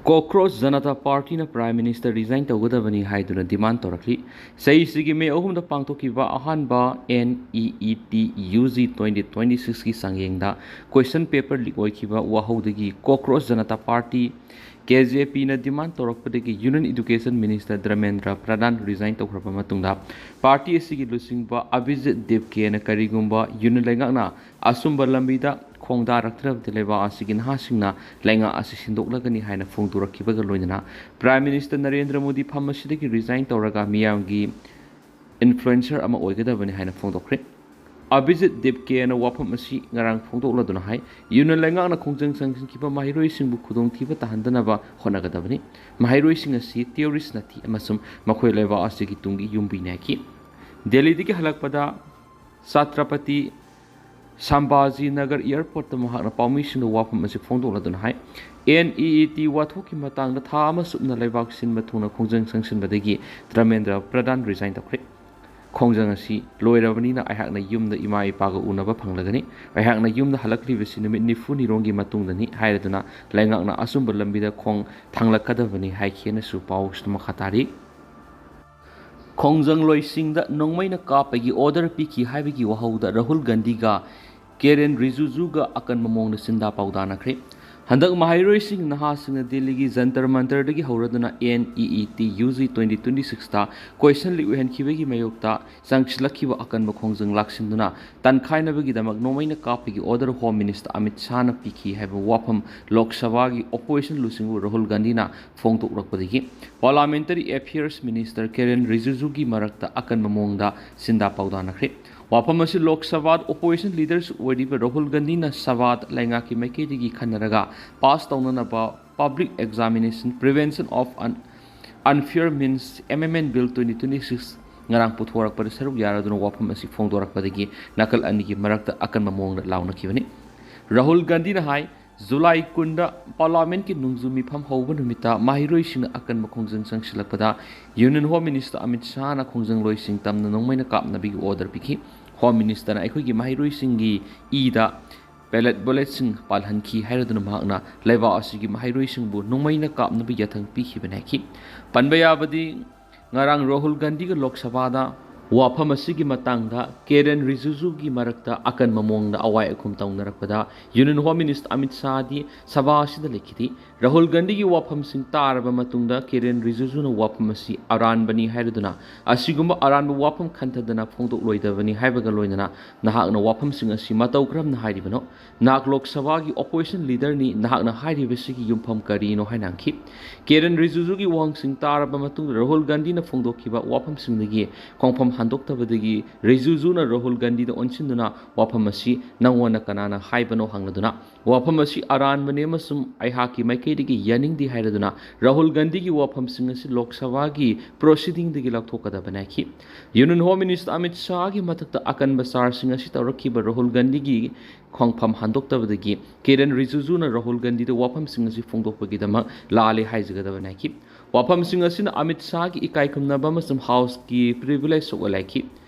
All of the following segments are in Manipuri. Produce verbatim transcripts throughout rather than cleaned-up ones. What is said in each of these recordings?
ꯀꯣꯀ꯭ꯔꯣꯆ ꯖꯅꯇꯥ ꯄꯥꯔꯇꯤꯅ Prime Minister resign ꯇꯧꯒꯗꯕꯅꯤ ꯍꯥꯏꯗꯨꯅ demand ꯇꯧꯔꯛꯂꯤ꯫ ꯆꯍꯤꯁꯤꯒꯤ ꯃꯦ ꯑꯍꯨꯝꯗ ꯄꯥꯡꯊꯣꯛꯈꯤꯕ ꯑꯍꯥꯟꯕ NEET UG twenty twenty sixꯀꯤ ꯆꯥꯡꯌꯦꯡꯗ question paper leak ꯑꯣꯏꯈꯤꯕ ꯋꯥꯍꯧꯗꯒꯤ ꯀꯣꯀ꯭ꯔꯣꯆ ꯖꯅꯇꯥ ꯄꯥꯔꯇꯤ, KJPꯅ demand ꯇꯧꯔꯛꯄꯗꯒꯤ Union Education Minister Dharmendra Pradhan resign ꯇꯧꯈ꯭ꯔꯕ ꯃꯇꯨꯡꯗ, ꯄꯥꯔꯇꯤ ꯑꯁꯤꯒꯤ ꯂꯨꯆꯤꯡꯕ ꯑꯚꯤꯖꯤꯠ ꯗꯦꯕꯀꯦꯅ ꯀꯔꯤꯒꯨꯝꯕ Union ꯂꯩꯉꯥꯛꯅ ꯑꯆꯨꯝꯕ ꯂꯝꯕꯤꯗ ꯈꯣꯡꯗꯥꯔꯛꯇ꯭ꯔꯕꯗꯤ ꯂꯩꯕꯥꯛ ꯑꯁꯤꯒꯤ ꯅꯍꯥꯁꯤꯡꯅ ꯂꯩꯉꯥꯛ ꯑꯁꯤ ꯁꯤꯟꯗꯣꯛꯂꯒꯅꯤ ꯍꯥꯏꯅ ꯐꯣꯡꯗꯣꯔꯛꯈꯤꯕꯒ ꯂꯣꯏꯅꯅ Prime Minister ꯅꯔꯦꯟꯗ꯭ꯔ ꯃꯣꯗꯤ ꯐꯝ ꯑꯁꯤꯗꯒꯤ resign ꯇꯧꯔꯒ ꯃꯤꯌꯥꯝꯒꯤ influencer ꯑꯃ ꯑꯣꯏꯒꯗꯕꯅꯤ ꯍꯥꯏꯅ ꯐꯣꯡꯗꯣꯛꯈ꯭ꯔꯦ꯫ ꯑꯚꯤꯖꯤꯠ ꯗꯦꯕꯀꯦꯅ ꯋꯥꯐꯝ ꯑꯁꯤ ꯉꯔꯥꯡ ꯐꯣꯡꯗꯣꯛꯂꯗꯨꯅ ꯍꯥꯏ, Union ꯂꯩꯉꯥꯛꯅ ꯈꯣꯡꯖꯪ ꯆꯪꯁꯤꯟꯈꯤꯕ ꯃꯍꯩꯔꯣꯏꯁꯤꯡꯕꯨ ꯈꯨꯗꯣꯡꯊꯤꯕ ꯇꯥꯍꯟꯗꯅꯕ ꯍꯣꯠꯅꯒꯗꯕꯅꯤ꯫ ꯃꯍꯩꯔꯣꯏꯁꯤꯡ ꯑꯁꯤ terrorist ꯅꯠꯇꯦ ꯑꯃꯁꯨꯡ ꯃꯈꯣꯏ ꯂꯩꯕꯥꯛ ꯑꯁꯤꯒꯤ ꯇꯨꯡꯒꯤ ꯌꯨꯝꯕꯤꯅꯤ ꯍꯥꯏꯈꯤ꯫ ꯗꯦꯜꯂꯤꯗꯒꯤ ꯍꯜꯂꯛꯄꯗ ꯆꯥꯇ꯭ꯔꯄꯇꯤ ꯁꯝꯚꯥꯖꯤ ꯅꯒꯔ airportꯇ ꯃꯍꯥꯛꯅ ꯄꯥꯎꯃꯤꯁꯤꯡꯗ ꯋꯥꯐꯝ ꯑꯁꯤ ꯐꯣꯡꯗꯣꯛꯂꯗꯨꯅ ꯍꯥꯏ, NEET ꯋꯥꯊꯣꯛꯀꯤ ꯃꯇꯥꯡꯗ ꯊꯥ ꯑꯃ ꯆꯨꯞꯅ ꯂꯩꯕꯥꯛ ꯁꯤꯟꯕ ꯊꯨꯡꯅ ꯈꯣꯡꯖꯪ ꯆꯪꯁꯤꯟꯕꯗꯒꯤ ꯙꯔꯃꯦꯟꯗ꯭ꯔ ꯄ꯭ꯔꯙꯥꯟ resign ꯇꯧꯈ꯭ꯔꯦ꯫ ꯈꯣꯡꯖꯪ ꯑꯁꯤ ꯂꯣꯏꯔꯕꯅꯤꯅ ꯑꯩꯍꯥꯛꯅ ꯌꯨꯝꯗ ꯏꯃꯥ ꯏꯄꯥꯒ ꯎꯅꯕ ꯐꯪꯂꯒꯅꯤ꯫ ꯑꯩꯍꯥꯛꯅ ꯌꯨꯝꯗ ꯍꯜꯂꯛꯂꯤꯕꯁꯤ ꯅꯨꯃꯤꯠ ꯅꯤꯐꯨꯅꯤꯔꯣꯝꯒꯤ ꯃꯇꯨꯡꯗꯅꯤ ꯍꯥꯏꯔꯗꯨꯅ ꯂꯩꯉꯥꯛꯅ ꯑꯆꯨꯝꯕ ꯂꯝꯕꯤꯗ ꯈꯣꯡ ꯊꯥꯡꯂꯛꯀꯗꯕꯅꯤ ꯍꯥꯏꯈꯤꯅꯁꯨ ꯄꯥꯎꯁꯤꯗ ꯃꯈꯥ ꯇꯥꯔꯤ꯫ ꯈꯣꯡꯖꯪꯂꯣꯏꯁꯤꯡꯗ ꯅꯣꯡꯃꯩꯅ ꯀꯥꯞꯄꯒꯤ order ꯄꯤꯈꯤ ꯍꯥꯏꯕꯒꯤ ꯋꯥꯍꯧꯗ ꯔꯥꯍꯨꯜ ꯒꯥꯟꯙꯤꯒ ꯀꯤꯔꯦꯟ ꯔꯤꯖꯤꯖꯨꯒ ꯑꯀꯟꯕ ꯃꯑꯣꯡꯗ ꯆꯤꯟꯗꯥ ꯄꯥꯎꯗꯥꯅꯈ꯭ꯔꯦ꯫ ꯍꯟꯗꯛ ꯃꯍꯩꯔꯣꯏꯁꯤꯡ ꯅꯍꯥꯁꯤꯡꯅ ꯗꯦꯜꯂꯤꯒꯤ Jantar ꯃꯟꯇꯔꯗꯒꯤ ꯍꯧꯔꯗꯨꯅ NEET UG twenty twenty sixꯇ question leak ꯑꯣꯏꯍꯟꯈꯤꯕꯒꯤ ꯃꯥꯌꯣꯛꯇ ꯆꯪꯁꯤꯜꯂꯛꯈꯤꯕ ꯑꯀꯟꯕ ꯈꯣꯡꯖꯪ ꯂꯥꯛꯁꯤꯟꯗꯨꯅ ꯇꯟꯈꯥꯏꯅꯕꯒꯤꯗꯃꯛ ꯅꯣꯡꯃꯩꯅ ꯀꯥꯞꯄꯒꯤ order Home Minister ꯑꯃꯤꯠ ꯁꯥꯍꯅ ꯄꯤꯈꯤ ꯍꯥꯏꯕ ꯋꯥꯐꯝ ꯂꯣꯛ ꯁꯚꯥꯒꯤ opposition ꯂꯨꯆꯤꯡꯕ ꯔꯥꯍꯨꯜ ꯒꯥꯟꯙꯤꯅ ꯐꯣꯡꯗꯣꯛꯂꯛꯄꯗꯒꯤ Parliamentary Affairs Minister ꯀꯤꯔꯦꯟ ꯔꯤꯖꯤꯖꯨꯒꯤ ꯃꯔꯛꯇ ꯑꯀꯟꯕ ꯃꯑꯣꯡꯗ ꯆꯤꯟꯗꯥ ꯄꯥꯎꯗꯥꯅꯈ꯭ꯔꯦ꯫ ꯋꯥꯐꯝ ꯑꯁꯤ ꯂꯣꯛ ꯁꯚꯥꯗ opposition leaderꯁꯨ ꯑꯣꯏꯔꯤꯕ ꯔꯥꯍꯨꯜ ꯒꯥꯟꯙꯤꯅ ꯁꯚꯥꯗ ꯂꯩꯉꯥꯛꯀꯤ ꯃꯥꯏꯀꯩꯗꯒꯤ ꯈꯟꯅꯔꯒ pass ꯇꯧꯅꯅꯕ Public Examination Prevention of Un- Unfair Means Amendment Bill twenty twenty six ꯉꯔꯥꯡ ꯄꯨꯊꯣꯔꯛꯄꯗ ꯁꯔꯨꯛ ꯌꯥꯔꯗꯨꯅ ꯋꯥꯐꯝ ꯑꯁꯤ ꯐꯣꯡꯗꯣꯔꯛꯄꯗꯒꯤ ꯅꯥꯀꯜ ꯑꯅꯤꯒꯤ ꯃꯔꯛꯇ ꯑꯀꯟꯕ ꯃꯑꯣꯡꯗ ꯂꯥꯎꯅꯈꯤꯕꯅꯤ꯫ ꯔꯥꯍꯨꯜ ꯒꯥꯟꯙꯤꯅ ꯍꯥꯏ, ꯖꯨꯂꯥꯏ ꯀꯨꯟꯗ Parliamentꯀꯤ ꯅꯣꯡꯖꯨ ꯃꯤꯐꯝ ꯍꯧꯕ ꯅꯨꯃꯤꯠꯇ ꯃꯍꯩꯔꯣꯏꯁꯤꯡꯅ ꯑꯀꯟꯕ ꯈꯣꯡꯖꯪ ꯆꯪꯁꯤꯜꯂꯛꯄꯗ Union Home Minister ꯑꯃꯤꯠ ꯁꯥꯍꯅ ꯈꯣꯡꯖꯪꯂꯣꯏꯁꯤꯡ ꯇꯝꯅ ꯅꯣꯡꯃꯩꯅ ꯀꯥꯞꯅꯕꯒꯤ order ꯄꯤꯈꯤ꯫ Home Ministerꯅ ꯑꯩꯈꯣꯏꯒꯤ ꯃꯍꯩꯔꯣꯏꯁꯤꯡꯒꯤ ꯏꯗ ꯄꯦꯂꯦꯠ ꯕꯣꯂꯦꯠꯁꯤꯡ ꯄꯥꯜꯍꯟꯈꯤ ꯍꯥꯏꯔꯗꯨꯅ ꯃꯍꯥꯛꯅ ꯂꯩꯕꯥꯛ ꯑꯁꯤꯒꯤ ꯃꯍꯩꯔꯣꯏꯁꯤꯡꯕꯨ ꯅꯣꯡꯃꯩꯅ ꯀꯥꯞꯅꯕ ꯌꯥꯊꯪ ꯄꯤꯈꯤꯕꯅꯤ ꯍꯥꯏꯈꯤ꯫ ꯄꯟꯕ ꯌꯥꯕꯗꯤ, ꯉꯔꯥꯡ ꯔꯥꯍꯨꯜ ꯒꯥꯟꯙꯤꯒ ꯂꯣꯛ ꯁꯚꯥꯗ ꯋꯥꯐꯝ ꯑꯁꯤꯒꯤ ꯃꯇꯥꯡꯗ ꯀꯦꯔꯦꯟ ꯔꯤꯖꯤꯖꯨꯒꯤ ꯃꯔꯛꯇ ꯑꯀꯟꯕ ꯃꯑꯣꯡꯗ ꯑꯋꯥꯏ ꯑꯈꯨꯝ ꯇꯧꯅꯔꯛꯄꯗ Union Home Minister ꯑꯃꯤꯠ ꯁꯥꯍꯗꯤ ꯁꯚꯥ ꯑꯁꯤꯗ ꯂꯩꯈꯤꯗꯦ꯫ ꯔꯥꯍꯨꯜ ꯒꯥꯟꯙꯤꯒꯤ ꯋꯥꯐꯝꯁꯤꯡ ꯇꯥꯔꯕ ꯃꯇꯨꯡꯗ ꯀꯦꯔꯦꯟ ꯔꯤꯖꯤꯖꯨꯅ ꯋꯥꯐꯝ ꯑꯁꯤ ꯑꯔꯥꯟꯕꯅꯤ ꯍꯥꯏꯔꯗꯨꯅ, ꯑꯁꯤꯒꯨꯝꯕ ꯑꯔꯥꯟꯕ ꯋꯥꯐꯝ ꯈꯟꯊꯗꯅ ꯐꯣꯡꯗꯣꯛꯂꯣꯏꯗꯕꯅꯤ ꯍꯥꯏꯕꯒ ꯂꯣꯏꯅꯅ ꯅꯍꯥꯛꯅ ꯋꯥꯐꯝꯁꯤꯡ ꯑꯁꯤ ꯃꯇꯧ ꯀꯔꯝꯅ ꯍꯥꯏꯔꯤꯕꯅꯣ? ꯅꯍꯥꯛ ꯂꯣꯛ ꯁꯚꯥꯒꯤ opposition leaderꯅꯤ, ꯅꯍꯥꯛꯅ ꯍꯥꯏꯔꯤꯕꯁꯤꯒꯤ ꯌꯨꯝꯐꯝ ꯀꯔꯤꯅꯣ ꯍꯥꯏꯅ ꯍꯪꯈꯤ꯫ ꯀꯦꯔꯦꯟ ꯔꯤꯖꯤꯖꯨꯒꯤ ꯋꯥꯍꯪꯁꯤꯡ ꯇꯥꯔꯕ ꯃꯇꯨꯡꯗ ꯔꯥꯍꯨꯜ ꯒꯥꯟꯙꯤꯅ ꯐꯣꯡꯗꯣꯛꯈꯤꯕ ꯋꯥꯐꯝꯁꯤꯡꯗꯒꯤ ꯈꯣꯡꯐꯝ ꯍꯟꯗꯣꯛꯇꯕꯗꯒꯤ ꯔꯤꯖꯤꯖꯨꯅ ꯔꯥꯍꯨꯜ ꯒꯥꯟꯙꯤꯗ ꯑꯣꯟꯁꯤꯟꯗꯨꯅ ꯋꯥꯐꯝ ꯑꯁꯤ ꯅꯪꯉꯣꯟꯗ ꯀꯅꯥꯅ ꯍꯥꯏꯕꯅꯣ ꯍꯪꯂꯗꯨꯅ, ꯋꯥꯐꯝ ꯑꯁꯤ ꯑꯔꯥꯟꯕꯅꯦ ꯑꯃꯁꯨꯡ ꯑꯩꯍꯥꯛꯀꯤ ꯃꯥꯏꯀꯩꯗꯒꯤ ꯌꯥꯅꯤꯡꯗꯦ ꯍꯥꯏꯔꯗꯨꯅ ꯔꯥꯍꯨꯜ ꯒꯥꯟꯙꯤꯒꯤ ꯋꯥꯐꯝꯁꯤꯡ ꯑꯁꯤ ꯂꯣꯛ ꯁꯚꯥꯒꯤ proceedingꯗꯒꯤ ꯂꯧꯊꯣꯛꯀꯗꯕꯅꯤ ꯍꯥꯏꯈꯤ꯫ Union Home Minister ꯑꯃꯤꯠ ꯁꯥꯍꯒꯤ ꯃꯊꯛꯇ ꯑꯀꯟꯕ chargeꯁꯤꯡ ꯑꯁꯤ ꯇꯧꯔꯛꯈꯤꯕ ꯔꯥꯍꯨꯜ ꯒꯥꯟꯙꯤꯒꯤ ꯈꯣꯡꯐꯝ ꯍꯟꯗꯣꯛꯇꯕꯗꯒꯤ ꯀꯦꯔꯦꯟ ꯔꯤꯖꯤꯖꯨꯅ ꯔꯥꯍꯨꯜ ꯒꯥꯟꯙꯤꯗ ꯋꯥꯐꯝꯁꯤꯡ ꯑꯁꯤ ꯐꯣꯡꯗꯣꯛꯄꯒꯤꯗꯃꯛ ꯂꯥꯜꯂꯦ ꯍꯥꯏꯖꯒꯗꯕꯅꯤ ꯍꯥꯏꯈꯤ꯫ ꯋꯥꯐꯝꯁꯤꯡ ꯑꯁꯤꯅ ꯑꯃꯤꯠ ꯁꯥꯍꯒꯤ ꯏꯀꯥꯏ ꯈꯨꯝꯅꯕ ꯑꯃꯁꯨꯡ Houseꯀꯤ privilege ꯁꯣꯛꯍꯜꯂꯦ ꯍꯥꯏꯈꯤ꯫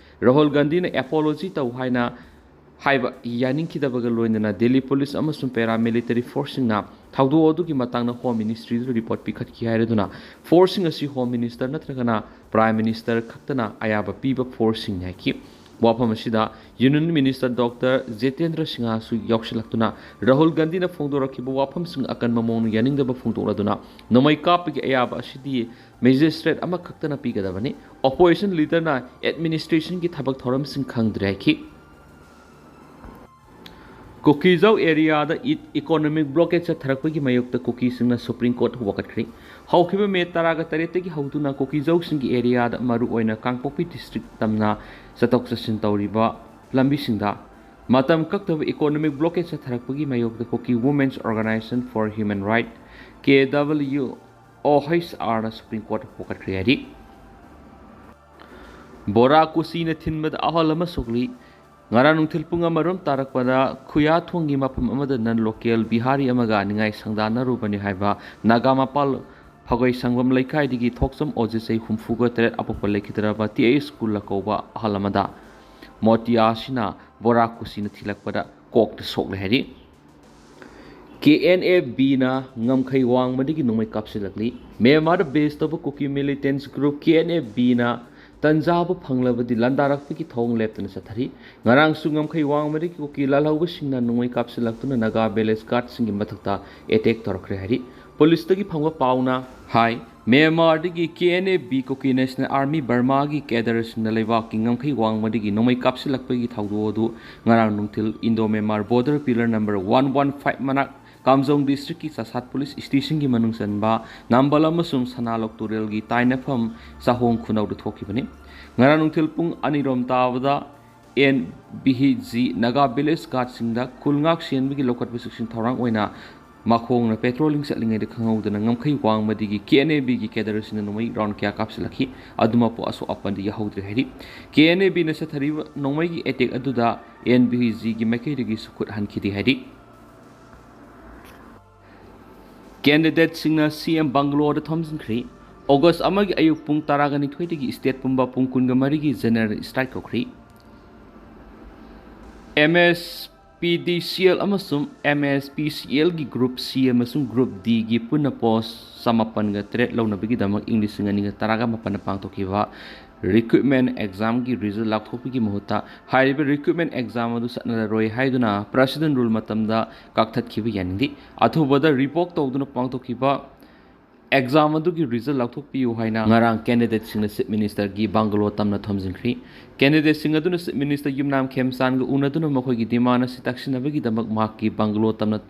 ꯔꯥꯍꯨꯜ ꯒꯥꯟꯙꯤꯅ apology ꯇꯧ ꯍꯥꯏꯅ ꯍꯥꯏꯕ ꯌꯥꯅꯤꯡꯈꯤꯗꯕꯒ ꯂꯣꯏꯅꯅ ꯗꯦꯜꯂꯤ ꯄꯨꯂꯤꯁ ꯑꯃꯁꯨꯡ paramilitary forceꯁꯤꯡꯅ ꯊꯧꯗꯣꯛ ꯑꯗꯨꯒꯤ ꯃꯇꯥꯡꯗ Home Ministryꯗ report ꯄꯤꯈꯠꯈꯤ ꯍꯥꯏꯔꯗꯨꯅ forceꯁꯤꯡ ꯑꯁꯤ Home Minister ꯅꯠꯇ꯭ꯔꯒꯅ Prime Minister ꯈꯛꯇꯅ ꯑꯌꯥꯕ ꯄꯤꯕ forceꯁꯤꯡꯅꯤ ꯍꯥꯏꯈꯤ꯫ ꯋꯥꯐꯝ ꯑꯁꯤꯗ Union Minister Doctor Jitendra ꯁꯤꯡꯍꯁꯨ ꯌꯥꯎꯁꯤꯜꯂꯛꯇꯨꯅ Rahul ꯒꯥꯟꯙꯤꯅ ꯐꯣꯡꯗꯣꯔꯛꯈꯤꯕ ꯋꯥꯐꯝꯁꯤꯡ ꯑꯀꯟꯕ ꯃꯑꯣꯡꯗ ꯌꯥꯅꯤꯡꯗꯕ ꯐꯣꯡꯗꯣꯛꯂꯗꯨꯅ ꯅꯣꯡꯃꯩ ꯀꯥꯞꯄꯒꯤ ꯑꯌꯥꯕ ꯑꯁꯤꯗꯤ magistrate ꯑꯃꯈꯛꯇꯅ ꯄꯤꯒꯗꯕꯅꯤ꯫ Opposition leaderꯅ administrationꯒꯤ ꯊꯕꯛ ꯊꯧꯔꯝꯁꯤꯡ ꯈꯪꯗ꯭ꯔꯦ ꯍꯥꯏꯈꯤ꯫ ꯀꯨꯀꯤꯖꯧ areaꯗ ꯏ-, economic blockade ꯆꯠꯊꯔꯛꯄꯒꯤ ꯃꯥꯌꯣꯛꯇ ꯀꯨꯀꯤꯁꯤꯡꯅ Supreme Court ꯋꯥꯀꯠꯈ꯭ꯔꯦ꯫ ꯍꯧꯈꯤꯕ ꯃꯦ ꯇꯔꯥꯒ ꯇꯔꯦꯠꯇꯒꯤ ꯍꯧꯗꯨꯅ ꯀꯨꯀꯤꯖꯧꯁꯤꯡꯒꯤ areaꯗ, ꯃꯔꯨꯑꯣꯏꯅ ꯀꯥꯡꯄꯣꯛꯄꯤ district ꯇꯝꯅ ꯆꯠꯊꯣꯛ ꯆꯠꯁꯤꯟ ꯇꯧꯔꯤꯕ ꯂꯝꯕꯤꯁꯤꯡꯗ ꯃꯇꯝ ꯀꯛꯇꯕ economic blockade ꯆꯠꯊꯔꯛꯄꯒꯤ ꯃꯥꯌꯣꯛꯇ Kuki Women's Organization for Human Right, K W O H R ꯅ Supreme Court ꯋꯥꯀꯠꯈ꯭ꯔꯦ ꯍꯥꯏꯔꯤ꯫ ꯕꯣꯔꯥ ꯀꯨꯁꯤꯅ ꯊꯤꯟꯕꯗ ꯑꯍꯜ ꯑꯃ ꯁꯣꯛꯂꯤ꯫ ꯉꯔꯥꯡ ꯅꯨꯡꯊꯤꯜ ꯄꯨꯡ ꯑꯃꯔꯣꯝ ꯇꯥꯔꯛꯄꯗ ꯈꯨꯌꯥꯊꯣꯡꯒꯤ ꯃꯐꯝ ꯑꯃꯗ non local ꯕꯤꯍꯥꯔꯤ ꯑꯃꯒ ꯅꯤꯡꯉꯥꯏ ꯁꯪꯗꯥꯅꯔꯨꯕꯅꯤ ꯍꯥꯏꯕ ꯅꯥꯒꯥ ꯃꯄꯥꯜ ꯐꯒꯣꯏ ꯁꯪꯕꯝ ꯂꯩꯀꯥꯏꯗꯒꯤ ꯊꯣꯛꯆꯝ ꯑꯣꯖꯦ ꯆꯍꯤ ꯍꯨꯝꯐꯨꯒ ꯇꯔꯦꯠ ꯑꯄꯣꯛꯄ ꯂꯩꯈꯤꯗ꯭ꯔꯕ ꯇꯤ ꯑꯩꯆ ꯀꯨꯜꯂ ꯀꯧꯕ ꯑꯍꯜ ꯑꯃꯗ ꯃꯣꯇꯤꯌꯥ ꯑꯁꯤꯅ ꯕꯣꯔꯥ ꯀꯨꯁꯤꯅ ꯊꯤꯜꯂꯛꯄꯗ ꯀꯣꯛꯇ ꯁꯣꯛꯂꯦ ꯍꯥꯏꯔꯤ꯫ ꯀꯦ ꯑꯦꯟ ꯑꯦ ꯕꯤꯅ ꯉꯝꯈꯩ ꯋꯥꯡꯃꯗꯒꯤ ꯅꯣꯡꯃꯩ ꯀꯥꯞꯁꯤꯜꯂꯛꯂꯤ꯫ ꯃ꯭ꯌꯥꯟꯃꯥꯔꯗ ꯕꯦꯁ ꯇꯧꯕ ꯀꯨꯀꯤ ꯃꯤꯂꯤꯇꯦꯟꯁ ꯒ꯭ꯔꯨꯞ ꯀꯦ ꯑꯦꯟ ꯑꯦ ꯕꯤꯅ ꯇꯟꯖꯥꯕꯨ ꯐꯪꯂꯕꯗꯤ ꯂꯥꯟꯗꯥꯔꯛꯄꯒꯤ ꯊꯧꯑꯣꯡ ꯂꯦꯞꯇꯅ ꯆꯠꯊꯔꯤ꯫ ꯉꯔꯥꯡꯁꯨ ꯉꯝꯈꯩ ꯋꯥꯡꯃꯗꯒꯤ ꯀꯨꯀꯤ ꯂꯥꯜꯍꯧꯕꯁꯤꯡꯅ ꯅꯣꯡꯃꯩ ꯀꯥꯞꯁꯤꯜꯂꯛꯇꯨꯅ ꯅꯥꯒꯥ ꯚꯤꯂꯦꯖ ꯒꯥꯔꯗꯁꯤꯡꯒꯤ ꯃꯊꯛꯇ ꯑꯦꯇꯦꯛ ꯇꯧꯔꯛꯈ꯭ꯔꯦ ꯍꯥꯏꯔꯤ꯫ ꯄꯨꯂꯤꯁꯇꯒꯤ ꯐꯪꯕ ꯄꯥꯎꯅ ꯍꯥꯏ, ꯃ꯭ꯌꯥꯟꯃꯥꯔꯗꯒꯤ K N A B Kuki national army ꯕꯔꯃꯥꯒꯤ ꯀꯦꯗꯔꯁꯤꯡꯅ ꯂꯩꯕꯥꯛꯀꯤ ꯉꯝꯈꯩ ꯋꯥꯡꯃꯗꯒꯤ ꯅꯣꯡꯃꯩ ꯀꯥꯞꯁꯤꯜꯂꯛꯄꯒꯤ ꯊꯧꯗꯣꯛ ꯑꯗꯨ ꯉꯔꯥꯡ ꯅꯨꯡꯊꯤꯜ Indo Myanmar border pillar number one one five ꯃꯅꯥꯛ ꯀꯥꯝꯖꯣꯡ ꯗꯤꯁꯇ꯭ꯔꯤꯛꯀꯤ ꯆꯥꯁꯥꯠ ꯄꯨꯂꯤꯁ ꯁ꯭ꯇꯦꯁꯟꯒꯤ ꯃꯅꯨꯡ ꯆꯟꯕ ꯅꯥꯝꯕꯂꯝ ꯑꯃꯁꯨꯡ ꯁꯅꯥꯂꯣꯛ ꯇꯨꯔꯦꯜꯒꯤ ꯇꯥꯏꯅꯐꯝ ꯆꯥꯍꯣꯡ ꯈꯨꯅꯧꯗ ꯊꯣꯛꯈꯤꯕꯅꯤ꯫ ꯉꯔꯥꯡ ꯅꯨꯡꯊꯤꯜ ꯄꯨꯡ ꯑꯅꯤꯔꯣꯝ ꯇꯥꯕꯗ N B G Naga village ꯒꯥꯔꯗꯁꯤꯡꯗ ꯈꯨꯜ ꯉꯥꯛ ꯁꯦꯟꯕꯒꯤ ꯂꯧꯈꯠꯄ ꯆꯦꯛꯁꯤꯟ ꯊꯧꯔꯥꯡ ꯑꯣꯏꯅ ꯃꯈꯣꯡꯅ ꯄꯦꯇ꯭ꯔꯣꯂꯤꯡ ꯆꯠꯂꯤꯉꯩꯗ ꯈꯪꯍꯧꯗꯅ ꯉꯝꯈꯩ ꯋꯥꯡꯃꯗꯒꯤ ꯀꯦ ꯑꯦꯟ ꯑꯦ ꯕꯤꯒꯤ ꯀꯦꯗꯔꯁꯤꯡꯅ ꯅꯣꯡꯃꯩ ꯔꯥꯎꯟ ꯀꯌꯥ ꯀꯥꯞꯁꯤꯜꯂꯛꯈꯤ꯫ ꯑꯗꯨꯃꯛꯄꯨ ꯑꯁꯣꯛ ꯑꯄꯟꯗꯤ ꯌꯥꯎꯍꯧꯗ꯭ꯔꯦ ꯍꯥꯏꯔꯤ꯫ ꯀꯦ ꯑꯦꯟ ꯑꯦ ꯕꯤꯅ ꯆꯠꯊꯔꯤꯕ ꯅꯣꯡꯃꯩꯒꯤ ꯑꯦꯇꯦꯛ ꯑꯗꯨꯗ ꯑꯦꯟ ꯕꯤ ꯖꯤꯒꯤ ꯃꯥꯏꯀꯩꯗꯒꯤꯁꯨ ꯈꯨꯠ ꯍꯟꯈꯤꯗꯦ ꯍꯥꯏꯔꯤ꯫ ꯀꯦꯟꯗꯤꯗꯦꯠꯁꯤꯡꯅ ꯁꯤ ꯑꯦꯝ ꯕꯪꯒꯂꯣꯗ ꯊꯣꯝꯖꯤꯟꯈ꯭ꯔꯤ꯫ ꯑꯣꯒꯁ ꯑꯃꯒꯤ ꯑꯌꯨꯛ ꯄꯨꯡ ꯇꯔꯥꯒ ꯅꯤꯊꯣꯏꯗꯒꯤ ꯁ꯭ꯇꯦꯠ ꯄꯨꯝꯕ ꯄꯨꯡ ꯀꯨꯟꯒ ꯃꯔꯤꯒꯤ ꯖꯦꯅꯔꯦꯜ ꯁ꯭ꯇ꯭ꯔꯥꯏꯛ ꯀꯧꯈ꯭ꯔꯤ꯫ M S P D C L ꯑꯃꯁꯨꯡ ꯑꯦꯝ ꯑꯦꯁ ꯄꯤ ꯁꯤ ꯑꯦꯜꯒꯤ ꯒ꯭ꯔꯨꯞ ꯁꯤ ꯑꯃꯁꯨꯡ ꯒ꯭ꯔꯨꯞ ꯗꯤꯒꯤ ꯄꯨꯟꯅ ꯄꯣꯁ ꯆꯃꯥꯄꯟꯒ ꯇꯔꯦꯠ ꯂꯧꯅꯕꯒꯤꯗꯃꯛ ꯏꯪ ꯂꯤꯁꯤꯡ ꯑꯅꯤꯒ ꯇꯔꯥꯒ ꯃꯥꯄꯟꯗ ꯄꯥꯡꯊꯣꯛꯈꯤꯕ ꯔꯤꯀ꯭ꯔꯨꯠꯃꯦꯟ ꯑꯦꯛꯖꯥꯝꯒꯤ ꯔꯤꯖꯜ ꯂꯥꯎꯊꯣꯛꯄꯒꯤ ꯃꯍꯨꯠꯇ ꯍꯥꯏꯔꯤꯕ ꯔꯤꯀ꯭ꯔꯨꯠꯃꯦꯟ ꯑꯦꯛꯖꯥꯝ ꯑꯗꯨ ꯆꯠꯅꯔꯔꯣꯏ ꯍꯥꯏꯗꯨꯅ ꯄ꯭ꯔꯁꯤꯗꯦꯟ ꯔꯨꯜ ꯃꯇꯝꯗ ꯀꯛꯊꯠꯈꯤꯕ ꯌꯥꯅꯤꯡꯗꯦ꯫ ꯑꯊꯨꯕꯗ ꯔꯤꯚꯣꯛ ꯇꯧꯗꯨꯅ ꯄꯥꯡꯊꯣꯛꯈꯤꯕ ꯑꯦꯛꯖꯥꯝ ꯑꯗꯨꯒꯤ ꯔꯤꯖꯜ ꯂꯥꯎꯊꯣꯛꯄꯤꯌꯨ ꯍꯥꯏꯅ ꯉꯔꯥꯡ ꯀꯦꯟꯗꯤꯗꯦꯠꯁꯤꯡꯅ ꯆꯤꯐ ꯃꯤꯅꯤꯁꯇꯔꯒꯤ ꯕꯪꯒꯂꯣ ꯇꯝꯅ ꯊꯣꯝꯖꯤꯟꯈ꯭ꯔꯤ꯫ ꯀꯦꯟꯗꯤꯗꯦꯠꯁꯤꯡ ꯑꯗꯨꯅ ꯆꯤꯐ ꯃꯤꯅꯤꯁꯇꯔ ꯌꯨꯝꯅꯥꯝ ꯈꯦꯝꯆꯥꯟꯒ ꯎꯅꯗꯨꯅ ꯃꯈꯣꯏꯒꯤ ꯗꯤꯃꯥꯟ ꯑꯁꯤ ꯇꯛꯁꯤꯟꯅꯕꯒꯤꯗꯃꯛ ꯃꯍꯥꯛꯀꯤ ꯕꯪꯒꯂꯣ ꯇꯝꯅ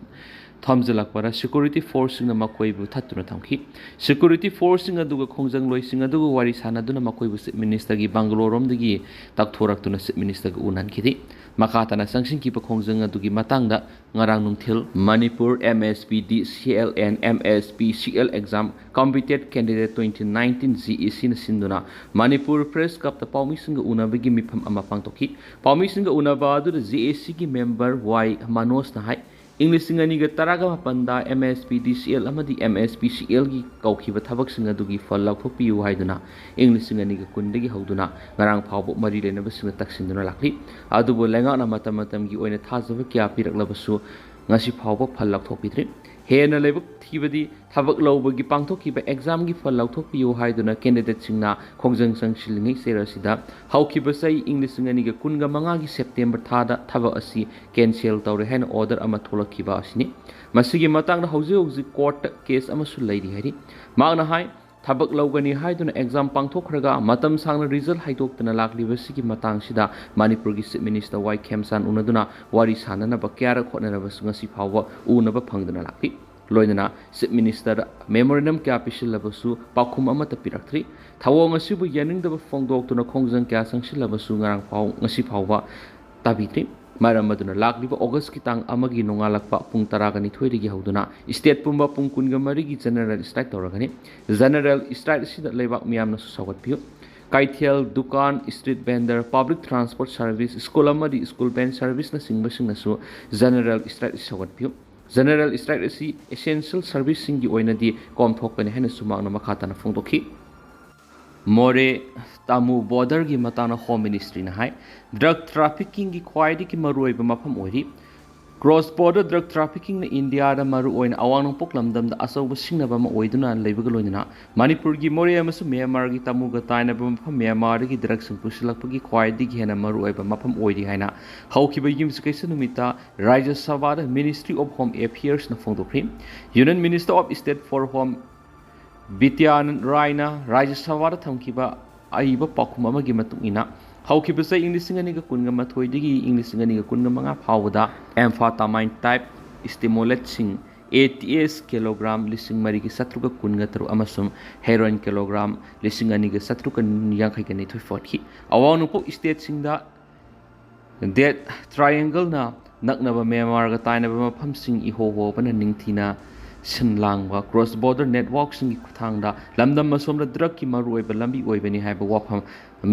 ꯊꯣꯝꯖꯤꯜꯂꯛꯄꯗ ꯁꯦꯀ꯭ꯌꯨꯔꯤꯇꯤ ꯐꯣꯔꯁꯁꯤꯡꯅ ꯃꯈꯣꯏꯕꯨ ꯊꯠꯇꯨꯅ ꯊꯝꯈꯤ꯫ ꯁꯦꯀ꯭ꯌꯨꯔꯤꯇꯤ ꯐꯣꯔꯁꯁꯤꯡ ꯑꯗꯨꯒ ꯈꯣꯡꯖꯪꯂꯣꯏꯁꯤꯡ ꯑꯗꯨꯒ ꯋꯥꯔꯤ ꯁꯥꯟꯅꯗꯨꯅ ꯃꯈꯣꯏꯕꯨ ꯆꯤꯐ ꯃꯤꯅꯤꯁꯇꯔꯒꯤ ꯕꯪꯒꯂꯣꯔꯣꯝꯗꯒꯤ ꯇꯛꯊꯣꯔꯛꯇꯨꯅ ꯆꯤꯐ ꯃꯤꯅꯤꯁꯇꯔꯒ ꯎꯅꯍꯟꯈꯤꯗꯦ꯫ ꯃꯈꯥ ꯇꯥꯅ ꯆꯪꯁꯤꯟꯈꯤꯕ ꯈꯣꯡꯖꯪ ꯑꯗꯨꯒꯤ ꯃꯇꯥꯡꯗ ꯉꯔꯥꯡ ꯅꯨꯡꯊꯤꯜ Manipur M S P D C L N M S P C L exam compete candidate twenty nineteen G A ꯁꯤꯅ ꯁꯤꯟꯗꯨꯅ ꯃꯅꯤꯄꯨꯔ ꯄ꯭ꯔꯦꯁ ꯀ꯭ꯂꯕꯇ ꯄꯥꯎꯃꯤꯁꯤꯡꯒ ꯎꯅꯕꯒꯤ ꯃꯤꯐꯝ ꯑꯃ ꯄꯥꯡꯊꯣꯛꯈꯤ꯫ ꯄꯥꯎꯃꯤꯁꯤꯡꯒ ꯎꯅꯕ ꯑꯗꯨꯗ ꯖꯦ ꯑꯦ ꯁꯤꯒꯤ ꯃꯦꯝꯕꯔ ꯋꯥꯏ ꯃꯅꯣꯖꯅ ꯍꯥꯏ, ꯏꯪ ꯂꯤꯁꯤꯡ ꯑꯅꯤꯒ ꯇꯔꯥꯒ ꯃꯥꯄꯟꯗ M S P D C L ꯑꯃꯗꯤ M S P C Lꯒꯤ ꯀꯧꯈꯤꯕ ꯊꯕꯛꯁꯤꯡ ꯑꯗꯨꯒꯤ ꯐꯜ ꯂꯧꯊꯣꯛꯄꯤꯌꯨ ꯍꯥꯏꯗꯨꯅ ꯏꯪ ꯂꯤꯁꯤꯡ ꯑꯅꯤꯒ ꯀꯨꯟꯗꯒꯤ ꯍꯧꯗꯨꯅ ꯉꯔꯥꯡ ꯐꯥꯎꯕ ꯃꯔꯤ ꯂꯩꯅꯕꯁꯤꯡꯅ ꯇꯛꯁꯤꯟꯗꯨꯅ ꯂꯥꯛꯂꯤ꯫ ꯑꯗꯨꯕꯨ ꯂꯩꯉꯥꯛꯅ ꯃꯇꯝ ꯃꯇꯝꯒꯤ ꯑꯣꯏꯅ ꯊꯥꯖꯕ ꯀꯌꯥ ꯄꯤꯔꯛꯂꯕꯁꯨ ꯉꯁꯤ ꯐꯥꯎꯕ ꯐꯜ ꯂꯧꯊꯣꯛꯄꯤꯗ꯭ꯔꯤ꯫ ꯍꯦꯟꯅ ꯂꯥꯏꯕꯛ ꯊꯤꯕꯗꯤ ꯊꯕꯛ ꯂꯧꯕꯒꯤ ꯄꯥꯡꯊꯣꯛꯈꯤꯕ examꯒꯤ ꯐꯜ ꯂꯧꯊꯣꯛꯄꯤꯌꯨ ꯍꯥꯏꯗꯨꯅ candidateꯁꯤꯡꯅ ꯈꯣꯡꯖꯪ ꯆꯪꯁꯤꯜꯂꯤꯉꯩ ꯆꯦꯔ ꯑꯁꯤꯗ ꯍꯧꯈꯤꯕ ꯆꯍꯤ ꯏꯪ ꯂꯤꯁꯤꯡ ꯑꯅꯤꯒ ꯀꯨꯟꯒ ꯃꯉꯥꯒꯤ September ꯊꯥꯗ ꯊꯕꯛ ꯑꯁꯤ cancel ꯇꯧꯔꯦ ꯍꯥꯏꯅ order ꯑꯃ ꯊꯣꯛꯂꯛꯈꯤꯕ ꯑꯁꯤꯅꯤ꯫ ꯃꯁꯤꯒꯤ ꯃꯇꯥꯡꯗ ꯍꯧꯖꯤꯛ ꯍꯧꯖꯤꯛ courtꯇ case ꯑꯃꯁꯨ ꯂꯩꯔꯤ ꯍꯥꯏꯔꯤ꯫ ꯃꯍꯥꯛꯅ ꯍꯥꯏ, ꯊꯕꯛ ꯂꯧꯒꯅꯤ ꯍꯥꯏꯗꯨꯅ exam ꯄꯥꯡꯊꯣꯛꯈ꯭ꯔꯒ ꯃꯇꯝ ꯁꯥꯡꯅ result ꯍꯥꯏꯗꯣꯛꯇꯅ ꯂꯥꯛꯂꯤꯕꯁꯤꯒꯤ ꯃꯇꯥꯡꯁꯤꯗ ꯃꯅꯤꯄꯨꯔꯒꯤ Chief Minister Y ꯈꯦꯝꯆꯥꯟ ꯎꯅꯗꯨꯅ ꯋꯥꯔꯤ ꯁꯥꯅꯅꯕ ꯀꯌꯥꯔꯛ ꯍꯣꯠꯅꯔꯕꯁꯨ ꯉꯁꯤ ꯐꯥꯎꯕ ꯎꯅꯕ ꯐꯪꯗꯅ ꯂꯥꯛꯂꯤ꯫ ꯂꯣꯏꯅꯅ Chief Ministerꯗ memorandum ꯀꯌꯥ ꯄꯤꯁꯤꯜꯂꯕꯁꯨ ꯄꯥꯎꯈꯨꯝ ꯑꯃꯠꯇ ꯄꯤꯔꯛꯇ꯭ꯔꯤ꯫ ꯊꯧꯑꯣꯡ ꯑꯁꯤꯕꯨ ꯌꯥꯅꯤꯡꯗꯕ ꯐꯣꯡꯗꯣꯛꯇꯨꯅ ꯈꯣꯡꯖꯪ ꯀꯌꯥ ꯆꯪꯁꯤꯜꯂꯕꯁꯨ ꯉꯔꯥꯡ ꯐꯥꯎ, ꯉꯁꯤ ꯐꯥꯎꯕ ꯇꯥꯕꯤꯗ꯭ꯔꯤ꯫ ꯃꯔꯝ ꯑꯗꯨꯅ ꯂꯥꯛꯂꯤꯕ Augustꯀꯤ ꯇꯥꯡ ꯑꯃꯒꯤ ꯅꯣꯡꯉꯥꯜꯂꯛꯄ ꯄꯨꯡ ꯇꯔꯥꯒ ꯅꯤꯊꯣꯏꯗꯒꯤ ꯍꯧꯗꯨꯅ state ꯄꯨꯝꯕ ꯄꯨꯡ ꯀꯨꯟꯒ ꯃꯔꯤꯒꯤ general strike ꯇꯧꯔꯒꯅꯤ꯫ General strike ꯑꯁꯤꯗ ꯂꯩꯕꯥꯛ ꯃꯤꯌꯥꯝꯅꯁꯨ ꯁꯧꯒꯠꯄꯤꯌꯨ꯫ ꯀꯩꯊꯦꯜ, ꯗꯨꯀꯥꯟ, street vendor, public transport service, school ꯑꯃꯗꯤ school van serviceꯅꯆꯤꯡꯕꯁꯤꯡꯅꯁꯨ general strike ꯑꯁꯤ ꯁꯧꯒꯠꯄꯤꯌꯨ꯫ General strike ꯑꯁꯤ essential serviceꯁꯤꯡꯒꯤ ꯑꯣꯏꯅꯗꯤ ꯀꯣꯝꯊꯣꯛꯄꯅꯤ ꯍꯥꯏꯅꯁꯨ ꯃꯍꯥꯛꯅ ꯃꯈꯥ ꯇꯥꯅ ꯐꯣꯡꯗꯣꯛꯈꯤ꯫ ꯃꯣꯔꯦ ꯇꯥꯃꯨ borderꯒꯤ ꯃꯇꯥꯡꯗ Home Ministryꯅ ꯍꯥꯏ, drug traffickingꯒꯤ ꯈ꯭ꯋꯥꯏꯗꯒꯤ ꯃꯔꯨꯑꯣꯏꯕ ꯃꯐꯝ ꯑꯣꯏꯔꯤ꯫ Cross border drug traffickingꯅ ꯏꯟꯗꯤꯌꯥꯗ ꯃꯔꯨꯑꯣꯏꯅ ꯑꯋꯥꯡ ꯅꯣꯡꯄꯣꯛ ꯂꯝꯗꯝꯗ ꯑꯆꯧꯕ ꯁꯤꯡꯅꯕ ꯑꯃ ꯑꯣꯏꯗꯨꯅ ꯂꯩꯕꯒ ꯂꯣꯏꯅꯅ ꯃꯅꯤꯄꯨꯔꯒꯤ ꯃꯣꯔꯦ ꯑꯃꯁꯨꯡ ꯃ꯭ꯌꯥꯟꯃꯥꯔꯒꯤ ꯇꯥꯃꯨꯒ ꯇꯥꯏꯅꯕ ꯃꯐꯝ ꯃ꯭ꯌꯥꯟꯃꯥꯔꯗꯒꯤ drugꯁꯤꯡ ꯄꯨꯁꯤꯜꯂꯛꯄꯒꯤ ꯈ꯭ꯋꯥꯏꯗꯒꯤ ꯍꯦꯟꯅ ꯃꯔꯨꯑꯣꯏꯕ ꯃꯐꯝ ꯑꯣꯏꯔꯤ ꯍꯥꯏꯅ ꯍꯧꯈꯤꯕ ꯌꯨꯝꯁꯀꯩꯁ ꯅꯨꯃꯤꯠꯇ ꯔꯥꯖ꯭ꯌ ꯁꯚꯥꯗ Ministry of Home Affairsꯅ ꯐꯣꯡꯗꯣꯛꯈ꯭ꯔꯤ꯫ Union Minister of State for Home ꯕꯤꯇ꯭ꯌꯥꯅꯟ ꯔꯥꯏꯅ ꯔꯥꯖ꯭ꯌ ꯁꯚꯥꯗ ꯊꯝꯈꯤꯕ ꯑꯏꯕ ꯄꯥꯎꯈꯨꯝ ꯑꯃꯒꯤ ꯃꯇꯨꯡ ꯏꯟꯅ, ꯍꯧꯈꯤꯕ ꯆꯍꯤ ꯏꯪ ꯂꯤꯁꯤꯡ ꯑꯅꯤꯒ ꯀꯨꯟꯒ ꯃꯥꯊꯣꯏꯗꯒꯤ ꯏꯪ ꯂꯤꯁꯤꯡ ꯑꯅꯤꯒ ꯀꯨꯟꯒ ꯃꯉꯥ ꯐꯥꯎꯕꯗ amphetamine type stimulantꯁꯤꯡ A T S kilogram ꯂꯤꯁꯤꯡ ꯃꯔꯤꯒ ꯆꯥꯇ꯭ꯔꯨꯛꯀ ꯀꯨꯟꯒ ꯇꯔꯨꯛ ꯑꯃꯁꯨꯡ heroin kilogram ꯂꯤꯁꯤꯡ ꯑꯅꯤꯒ ꯆꯥꯇ꯭ꯔꯨꯛꯀ ꯌꯥꯡꯈꯩꯒ ꯅꯤꯊꯣꯏ ꯐꯥꯎꯈꯤ꯫ ꯑꯋꯥꯡ ꯅꯣꯡꯄꯣꯛ stateꯁꯤꯡꯗ Death Triangleꯅ ꯅꯛꯅꯕ ꯃ꯭ꯌꯥꯟꯃꯥꯔꯒ ꯇꯥꯏꯅꯕ ꯃꯐꯝꯁꯤꯡ ꯏꯍꯣ ꯍꯣꯕꯅ ꯅꯤꯡꯊꯤꯅ ꯁꯤꯟ ꯂꯥꯡꯕ cross border networkꯁꯤꯡꯒꯤ ꯈꯨꯠꯊꯥꯡꯗ ꯂꯝꯗꯝ ꯑꯁꯣꯝꯗ drugꯀꯤ ꯃꯔꯨꯑꯣꯏꯕ ꯂꯝꯕꯤ ꯑꯣꯏꯕꯅꯤ ꯍꯥꯏꯕ ꯋꯥꯐꯝ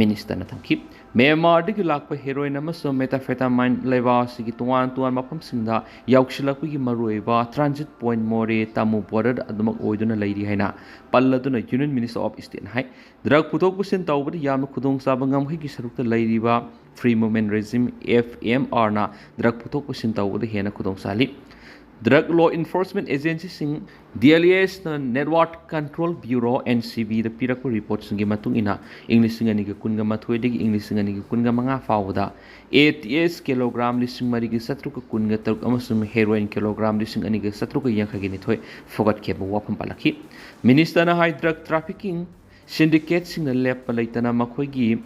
Ministerꯅ ꯊꯝꯈꯤ꯫ ꯃ꯭ꯌꯥꯟꯃꯥꯔꯗꯒꯤ ꯂꯥꯛꯄ ꯍꯦꯔꯣꯏꯟ ꯑꯃꯁꯨꯡ ꯃꯦꯊꯥꯝꯐꯦꯇꯥꯃꯥꯏꯟ ꯂꯩꯕꯥꯛ ꯑꯁꯤꯒꯤ ꯇꯣꯉꯥꯟ ꯇꯣꯉꯥꯟꯕ ꯃꯐꯝꯁꯤꯡꯗ ꯌꯧꯁꯤꯜꯂꯛꯄꯒꯤ ꯃꯔꯨꯑꯣꯏꯕ ꯇ꯭ꯔꯥꯟꯖꯤꯠ ꯄꯣꯏꯟꯠ ꯃꯣꯔꯦ ꯇꯥꯃꯨ ꯕꯣꯔꯗꯔ ꯑꯗꯨꯃꯛ ꯑꯣꯏꯗꯨꯅ ꯂꯩꯔꯤ ꯍꯥꯏꯅ ꯄꯜꯂꯗꯨꯅ Union Minister of Stateꯅ ꯍꯥꯏ꯫ ꯗ꯭ꯔꯒ ꯄꯨꯊꯣꯛ ꯄꯨꯁꯤꯟ ꯇꯧꯕꯗ ꯌꯥꯝꯅ ꯈꯨꯗꯣꯡꯆꯥꯕ ꯉꯝꯈꯩꯒꯤ ꯁꯔꯨꯛꯇ ꯂꯩꯔꯤꯕ Free Movement Regime, F M R ꯅ ꯗ꯭ꯔꯒ ꯄꯨꯊꯣꯛ ꯄꯨꯁꯤꯟ ꯇꯧꯕꯗ ꯍꯦꯟꯅ ꯈꯨꯗꯣꯡ ꯆꯥꯍꯜꯂꯤ꯫ ꯗ꯭ꯔꯒ ꯂꯣ ꯏꯟꯐꯣꯔꯁꯃꯦꯟꯠ ꯑꯦꯖꯦꯟꯁꯤꯁꯤꯡ, D L S ꯅ Narcotic Control Bureau, N C B ꯗ ꯄꯤꯔꯛꯄ ꯔꯤꯄꯣꯔꯠꯁꯤꯡꯒꯤ ꯃꯇꯨꯡ ꯏꯟꯅ, ꯏꯪ ꯂꯤꯁꯤꯡ ꯑꯅꯤꯒ ꯀꯨꯟꯒ ꯃꯥꯊꯣꯏꯗꯒꯤ ꯏꯪ ꯂꯤꯁꯤꯡ ꯑꯅꯤꯒ ꯀꯨꯟꯒ ꯃꯉꯥ ꯐꯥꯎꯕꯗ A T S ꯀꯤꯂꯣꯒ꯭ꯔꯥꯝ ꯂꯤꯁꯤꯡ ꯃꯔꯤꯒ ꯆꯥꯇ꯭ꯔꯨꯛꯀ ꯀꯨꯟꯒ ꯇꯔꯨꯛ ꯑꯃꯁꯨꯡ ꯍꯦꯔꯣꯏꯟ ꯀꯤꯂꯣꯒ꯭ꯔꯥꯝ ꯂꯤꯁꯤꯡ ꯑꯅꯤꯒ ꯆꯥꯇ꯭ꯔꯨꯛꯀ ꯌꯥꯡꯈꯩꯒ ꯅꯤꯊꯣꯏ ꯐꯨꯒꯠꯈꯤꯕ ꯋꯥꯐꯝ ꯄꯜꯂꯛꯈꯤ꯫ ꯃꯤꯅꯤꯁꯇꯔꯅ ꯍꯥꯏ, ꯗ꯭ꯔꯒ ꯇ꯭ꯔꯥꯐꯤꯀꯤꯡ ꯁꯤꯟꯗꯤꯀꯦꯠꯁꯤꯡꯅ ꯂꯦꯞꯄ ꯂꯩꯇꯅ ꯃꯈꯣꯏꯒꯤ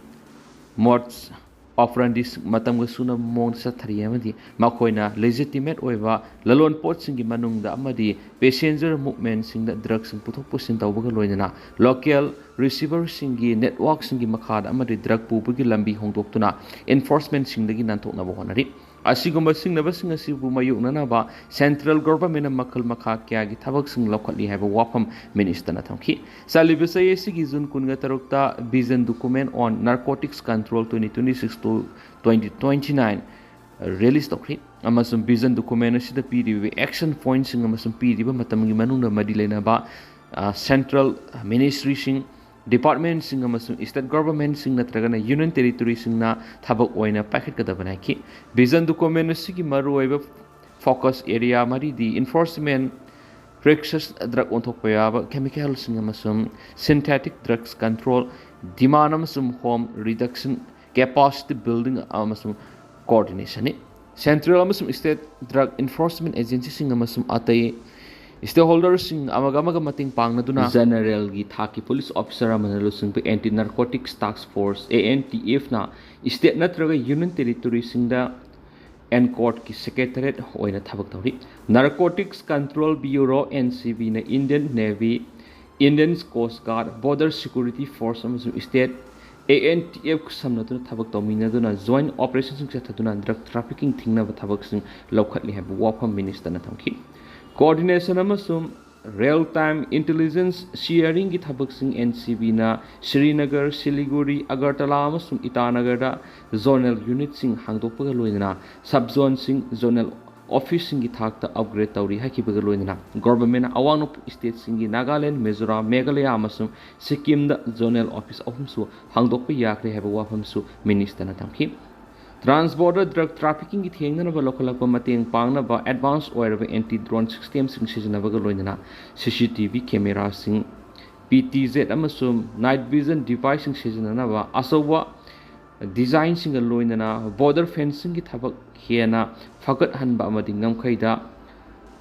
ꯃꯣꯗꯁ ꯑꯣꯄꯔꯦꯟꯗꯤꯁ ꯃꯇꯝꯒ ꯆꯨꯅꯕ ꯃꯑꯣꯡꯗ ꯆꯠꯊꯔꯤ ꯑꯃꯗꯤ ꯃꯈꯣꯏꯅ ꯂꯦꯖꯤꯇꯤꯃꯦꯠ ꯑꯣꯏꯕ ꯂꯂꯣꯟ ꯄꯣꯠꯁꯤꯡꯒꯤ ꯃꯅꯨꯡꯗ ꯑꯃꯗꯤ ꯄꯦꯁꯦꯟꯖꯔ ꯃꯨꯚꯃꯦꯟꯠꯁꯤꯡꯗ ꯗ꯭ꯔꯒꯁꯤꯡ ꯄꯨꯊꯣꯛ ꯄꯨꯁꯤꯟ ꯇꯧꯕꯒ ꯂꯣꯏꯅꯅ ꯂꯣꯀꯦꯜ ꯔꯤꯁꯤꯚꯔꯁꯤꯡꯒꯤ ꯅꯦꯠꯋꯥꯔꯛꯁꯤꯡꯒꯤ ꯃꯈꯥꯗ ꯑꯃꯗꯤ ꯗ꯭ꯔꯒ ꯄꯨꯕꯒꯤ ꯂꯝꯕꯤ ꯍꯣꯡꯗꯣꯛꯇꯨꯅ ꯏꯟꯐꯣꯔꯁꯃꯦꯟꯠꯁꯤꯡꯗꯒꯤ ꯅꯥꯟꯊꯣꯛꯅꯕ ꯍꯣꯠꯅꯔꯤ꯫ ꯑꯁꯤꯒꯨꯝꯕ ꯁꯤꯡꯅꯕꯁꯤꯡ ꯑꯁꯤꯕꯨ ꯃꯥꯌꯣꯛꯅꯅꯕ ꯁꯦꯟꯇ꯭ꯔꯦꯜ ꯒꯣꯚꯔꯟꯃꯦꯟꯠꯅ ꯃꯈꯜ ꯃꯈꯥ ꯀꯌꯥꯒꯤ ꯊꯕꯛꯁꯤꯡ ꯂꯧꯈꯠꯂꯤ ꯍꯥꯏꯕ ꯋꯥꯐꯝ ꯃꯤꯅꯤꯁꯇꯔꯅ ꯊꯝꯈꯤ꯫ ꯆꯠꯂꯤꯕ ꯆꯍꯤ ꯑꯁꯤꯒꯤ ꯖꯨꯟ ꯀꯨꯟꯒ ꯇꯔꯨꯛꯇ Vision Document on Narcotics Control twenty twenty-six to twenty twenty-nine release ꯇꯧꯈ꯭ꯔꯤ, ꯑꯃꯁꯨꯡ ꯚꯤꯖꯟ ꯗꯣꯀꯨꯃꯦꯟ ꯑꯁꯤꯗ ꯄꯤꯔꯤꯕ ꯑꯦꯛꯁꯟ ꯄꯣꯏꯟꯠꯁꯤꯡ ꯑꯃꯁꯨꯡ ꯄꯤꯔꯤꯕ ꯃꯇꯝꯒꯤ ꯃꯅꯨꯡꯗ ꯃꯔꯤ ꯂꯩꯅꯕ, ꯑ, ꯁꯦꯟꯇ꯭ꯔꯦꯜ ꯃꯤꯅꯤꯁꯇ꯭ꯔꯤꯁꯤꯡ, ꯗꯤꯄꯥꯔꯠꯃꯦꯟꯠꯁꯤꯡ ꯑꯃꯁꯨꯡ ꯁ꯭ꯇꯦꯠ ꯒꯣꯚꯔꯟꯃꯦꯟꯠꯁꯤꯡ ꯅꯠꯇ꯭ꯔꯒꯅ ꯌꯨꯅꯤꯌꯟ ꯇꯦꯔꯤꯇꯣꯔꯤꯁꯤꯡꯅ ꯊꯕꯛ ꯑꯣꯏꯅ ꯄꯥꯏꯈꯠꯀꯗꯕꯅꯤ ꯍꯥꯏꯈꯤ꯫ ꯚꯤꯖꯟ ꯗꯣꯀꯨꯃꯦꯟ ꯑꯁꯤꯒꯤ ꯃꯔꯨꯑꯣꯏꯕ ꯐꯣꯀꯁ ꯑꯦꯔꯤꯌꯥ ꯃꯔꯤꯗꯤ ꯏꯟꯐꯣꯔꯁꯃꯦꯟꯠ, ꯄ꯭ꯔꯦꯛꯁꯁ ꯗ꯭ꯔꯒ ꯑꯣꯟꯊꯣꯛꯄ ꯌꯥꯕ ꯀꯦꯃꯤꯀꯦꯜꯁꯤꯡ ꯑꯃꯁꯨꯡ ꯁꯤꯟꯊꯦꯇꯤꯛ ꯗ꯭ꯔꯒꯁ ꯀꯟꯇ꯭ꯔꯣꯜ, ꯗꯤꯃꯥꯟ ꯑꯃꯁꯨꯡ ꯍꯥꯔꯝ ꯔꯤꯗꯛꯁꯟ, ꯀꯦꯄꯥꯁꯤꯇꯤ ꯕꯤꯜꯗꯤꯡ ꯑꯃꯁꯨꯡ ꯀꯣꯑꯣꯔꯗꯤꯅꯦꯁꯟꯅꯤ꯫ ꯁꯦꯟꯇ꯭ꯔꯦꯜ ꯑꯃꯁꯨꯡ ꯁ꯭ꯇꯦꯠ ꯗ꯭ꯔꯒ ꯏꯟꯐꯣꯔꯁꯃꯦꯟꯠ ꯑꯦꯖꯦꯟꯁꯤꯁꯤꯡ ꯑꯃꯁꯨꯡ ꯑꯇꯩ ꯁ꯭ꯇꯦꯛꯍꯣꯜꯗꯔꯁꯤꯡ ꯑꯃꯒ ꯑꯃꯒ ꯃꯇꯦꯡ ꯄꯥꯡꯅꯗꯨꯅ ꯖꯦꯅꯔꯦꯜꯒꯤ ꯊꯥꯛꯀꯤ ꯄꯨꯂꯤꯁ ꯑꯣꯐꯤꯁꯥꯔ ꯑꯃꯅ ꯂꯨꯆꯤꯡꯕ ꯑꯦꯟꯇꯤ ꯅꯥꯔꯀꯣꯇꯤꯛꯁ ꯇꯥꯛꯁ force, A N T F ꯅ ꯁ꯭ꯇꯦꯠ ꯅꯠꯇ꯭ꯔꯒ ꯌꯨꯅꯤꯌꯟ ꯇꯦꯔꯤꯇꯣꯔꯤꯁꯤꯡꯗ ꯑꯦꯟꯀꯣꯔꯠꯀꯤ ꯁꯦꯀ꯭ꯔꯦꯇꯔꯤꯌꯦꯠ ꯑꯣꯏꯅ ꯊꯕꯛ ꯇꯧꯔꯤ꯫ Narcotics control bureau, N C B ꯅ Indian navy, Indian coast guard, border security force ꯑꯃꯁꯨꯡ state A N T F ꯈꯨꯠꯁꯝꯅꯗꯨꯅ ꯊꯕꯛ ꯇꯧꯃꯤꯟꯅꯗꯨꯅ ꯖꯣꯏꯟꯠ ꯑꯣꯄꯔꯦꯁꯟꯁꯤꯡ ꯆꯠꯊꯗꯨꯅ ꯗ꯭ꯔꯒ ꯇ꯭ꯔꯥꯐꯤꯀꯤꯡ ꯊꯤꯡꯅꯕ ꯊꯕꯛꯁꯤꯡ ꯂꯧꯈꯠꯂꯤ ꯍꯥꯏꯕ ꯋꯥꯐꯝ ꯃꯤꯅꯤꯁꯇꯔꯅ ꯊꯝꯈꯤ꯫ ꯀꯣꯑꯣꯔꯗꯤꯅꯦꯁꯟ ꯑꯃꯁꯨꯡ Real Time Intelligence Sharingꯒꯤ ꯊꯕꯛꯁꯤꯡ N C Bꯅ ꯁ꯭ꯔꯤꯅꯒꯔ, ꯁꯤꯂꯤꯒꯨꯔꯤ, ꯑꯒꯔꯇꯂꯥ ꯑꯃꯁꯨꯡ ꯏꯇꯥꯅꯒꯔꯗ zonal unitꯁꯤꯡ ꯍꯥꯡꯗꯣꯛꯄꯒ ꯂꯣꯏꯅꯅ sub zoneꯁꯤꯡ zonal officeꯁꯤꯡꯒꯤ ꯊꯥꯛꯇ upgrade ꯇꯧꯔꯤ ꯍꯥꯏꯈꯤꯕꯒ ꯂꯣꯏꯅꯅ governmentꯅ ꯑꯋꯥꯡ ꯅꯣꯡꯄꯣꯛ stateꯁꯤꯡꯒꯤ ꯅꯥꯒꯥꯂꯦꯟ, ꯃꯤꯖꯣꯔꯥꯝ, ꯃꯦꯘꯥꯂꯌꯥ ꯑꯃꯁꯨꯡ ꯁꯤꯛꯀꯤꯝꯗ zonal office ꯑꯍꯨꯝꯁꯨ ꯍꯥꯡꯗꯣꯛꯄ ꯌꯥꯈ꯭ꯔꯦ ꯍꯥꯏꯕ ꯋꯥꯐꯝꯁꯨ ministerꯅ ꯊꯝꯈꯤ꯫ Trans border drug traffickingꯒꯤ ꯊꯦꯡꯅꯅꯕ ꯂꯧꯈꯠꯂꯛꯄ ꯃꯇꯦꯡ ꯄꯥꯡꯅꯕ advance ꯑꯣꯏꯔꯕ anti drone systemꯁꯤꯡ ꯁꯤꯖꯤꯟꯅꯕꯒ ꯂꯣꯏꯅꯅ C C T V cameraꯁꯤꯡ, P T Z ꯑꯃꯁꯨꯡ night vision deviceꯁꯤꯡ ꯁꯤꯖꯤꯟꯅꯅꯕ ꯑꯆꯧꯕ designꯁꯤꯡꯒ ꯂꯣꯏꯅꯅ border fencingꯒꯤ ꯊꯕꯛ ꯍꯦꯟꯅ ꯐꯒꯠꯍꯟꯕ ꯑꯃꯗꯤ ꯉꯝꯈꯩꯗ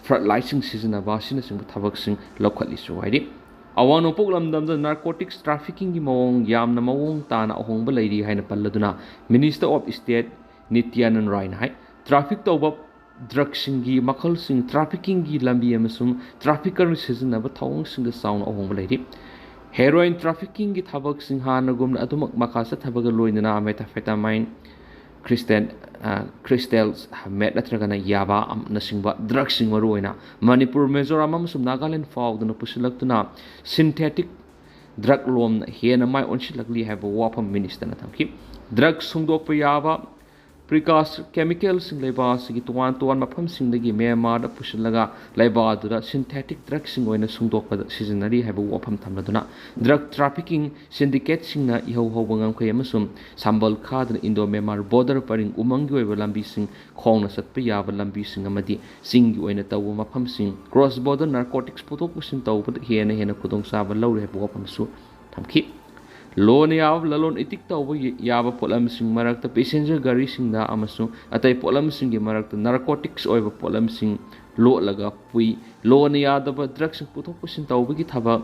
floodlightꯁꯤꯡ ꯁꯤꯖꯤꯟꯅꯕ ꯑꯁꯤꯅꯆꯤꯡꯕ ꯊꯕꯛꯁꯤꯡ ꯂꯧꯈꯠꯂꯤꯁꯨ ꯍꯥꯏꯔꯤ꯫ ꯑꯋꯥꯡ ꯅꯣꯡꯄꯣꯛ ꯂꯝꯗꯝꯗ narcotics traffickingꯒꯤ ꯃꯑꯣꯡ ꯌꯥꯝꯅ ꯃꯑꯣꯡ ꯇꯥꯅ ꯑꯍꯣꯡꯕ ꯂꯩꯔꯤ ꯍꯥꯏꯅ ꯄꯜꯂꯗꯨꯅ Minister of State ꯅꯤꯇ꯭ꯌꯥꯅꯟ ꯔꯥꯏꯅ high, traffic ꯇꯧꯕ drugꯁꯤꯡꯒꯤ ꯃꯈꯜꯁꯤꯡ, traffickingꯒꯤ ꯂꯝꯕꯤ ꯑꯃꯁꯨꯡ traffickerꯅ ꯁꯤꯖꯤꯟꯅꯕ ꯊꯧꯑꯣꯡꯁꯤꯡꯗ ꯆꯥꯎꯅ ꯑꯍꯣꯡꯕ ꯂꯩꯔꯤ꯫ Heroin traffickingꯒꯤ ꯊꯕꯛꯁꯤꯡ ꯍꯥꯟꯅꯒꯨꯝꯅ ꯑꯗꯨꯃꯛ ꯃꯈꯥ ꯆꯠꯊꯕꯒ ꯂꯣꯏꯅꯅ methamphetamine, crystal, ꯑ, crystals, meth ꯅꯠꯇ꯭ꯔꯒꯅ ꯌꯥꯕꯥꯅꯆꯤꯡꯕ drugꯁꯤꯡ ꯃꯔꯨꯑꯣꯏꯅ ꯃꯅꯤꯄꯨꯔ, ꯃꯤꯖꯣꯔꯥꯝ ꯑꯃꯁꯨꯡ ꯅꯥꯒꯥꯂꯦꯟ ꯐꯥꯎꯗꯨꯅ ꯄꯨꯁꯤꯜꯂꯛꯇꯨꯅ synthetic drug ꯂꯣꯝꯅ ꯍꯦꯟꯅ ꯃꯥꯏ ꯑꯣꯟꯁꯤꯜꯂꯛꯂꯤ ꯍꯥꯏꯕ ꯋꯥꯐꯝ ministerꯅ ꯊꯝꯈꯤ꯫ Drug ꯁꯨꯡꯗꯣꯛꯄ ꯌꯥꯕ precursor chemicalꯁꯤꯡ ꯂꯩꯕꯥꯛ ꯑꯁꯤꯒꯤ ꯇꯣꯉꯥꯟ ꯇꯣꯉꯥꯟꯕ ꯃꯐꯝꯁꯤꯡꯗꯒꯤ ꯃ꯭ꯌꯥꯟꯃꯥꯔꯗ ꯄꯨꯁꯤꯜꯂꯒ ꯂꯩꯕꯥꯛ ꯑꯗꯨꯗ synthetic drugꯁꯤꯡ ꯑꯣꯏꯅ ꯁꯨꯡꯗꯣꯛꯄꯗ ꯁꯤꯖꯤꯟꯅꯔꯤ ꯍꯥꯏꯕ ꯋꯥꯐꯝ ꯊꯝꯂꯗꯨꯅ drug trafficking syndicateꯁꯤꯡꯅ ꯏꯍꯧ ꯍꯧꯕ ꯉꯝꯈꯩ ꯑꯃꯁꯨꯡ ꯁꯝꯕꯜ ꯈꯥꯗꯨꯅ Indo Myanmar border ꯄꯔꯤꯡ ꯎꯃꯪꯒꯤ ꯑꯣꯏꯕ ꯂꯝꯕꯤꯁꯤꯡ, ꯈꯣꯡꯅ ꯆꯠꯄ ꯌꯥꯕ ꯂꯝꯕꯤꯁꯤꯡ ꯑꯃꯗꯤ ꯆꯤꯡꯒꯤ ꯑꯣꯏꯅ ꯇꯧꯕ ꯃꯐꯝꯁꯤꯡ cross border narcotics ꯄꯨꯊꯣꯛ ꯄꯨꯁꯤꯟ ꯇꯧꯕꯗ ꯍꯦꯟꯅ ꯍꯦꯟꯅ ꯈꯨꯗꯣꯡꯆꯥꯕ ꯂꯧꯔꯦ ꯍꯥꯏꯕ ꯋꯥꯐꯝꯁꯨ ꯊꯝꯈꯤ꯫ ꯂꯣꯅ ꯌꯥꯕ ꯂꯂꯣꯟ ꯏꯇꯤꯛ ꯇꯧꯕ ꯌꯥꯕ ꯄꯣꯠꯂꯝꯁꯤꯡ ꯃꯔꯛꯇ passenger ꯒꯥꯔꯤꯁꯤꯡꯗ ꯑꯃꯁꯨꯡ ꯑꯇꯩ ꯄꯣꯠꯂꯝꯁꯤꯡꯒꯤ ꯃꯔꯛꯇ narcotics ꯑꯣꯏꯕ ꯄꯣꯠꯂꯝꯁꯤꯡ ꯂꯣꯠꯂꯒ ꯄꯨꯏ꯫ ꯂꯣꯅ ꯌꯥꯗꯕ drugꯁꯤꯡ ꯄꯨꯊꯣꯛ ꯄꯨꯁꯤꯟ ꯇꯧꯕꯒꯤ ꯊꯕꯛ,